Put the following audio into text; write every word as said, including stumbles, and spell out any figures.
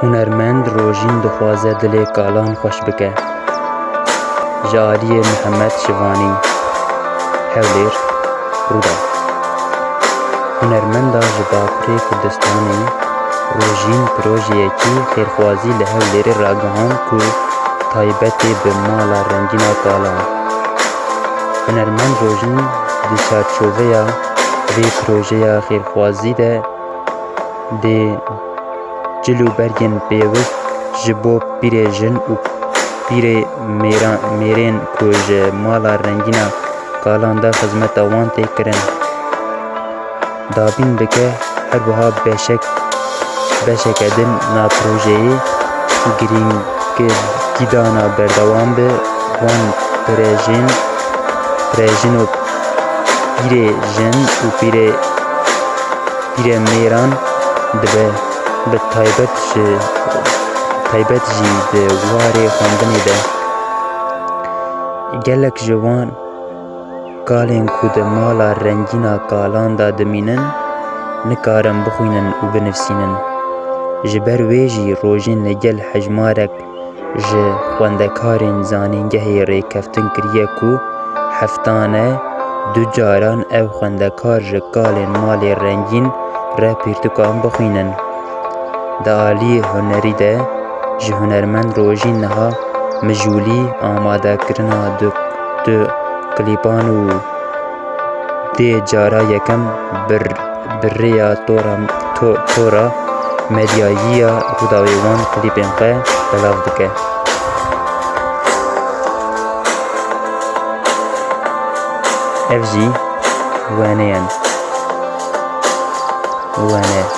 Hunermend Rojîn dixwaze dilê kalan xweş bike. Ji aliyê Mihemed Şivanî, Hewlêr, Rûdaw. Hunermenda ji Bakurê Kurdistanê Rojîn projeyekî xêrxwazî li Hewlêrê ragihand ku taybetê bi mala rengîna kalan. Hunermend Rojîn di çarçoveya vê projeya xêrxwazî de dê cil û bergên pêwist ji bo pîrê jin û pîrê mêra-, mêrên ku ji mala rengîna kalan de xizmeta wan tê kirin, dabîn bike. Her wiha beşek, beşeke din na projeyê girîngîdana berdewam bi wan pirejên, pirejin û pîrê jin û pîrê pîrê mêran dibe, bi taybet ji, taybet jî di warê xwendinê de. Gelek ji wan kalên ku di mala rengîna kalan de dimînin, nikarin bixwînin û binivîsînin. Ji ber wê jî Rojîn li gel hejmarek ji xwendekarên zanîngehê rêkeftin kiriye ku heftane du caran ev xwendekar ji kalên malê rengîn re pirtûkan bixwînin. Di aliyê hunerî de jî hunermend Rojîn niha mijûlî amadekirina du, du klîpan û dê cara yekem bir, bi rêya tora, to-, tora medyayî ya Rûdawê wan klîpên xwe belav dike. Ev jî wêne ye. Wêne.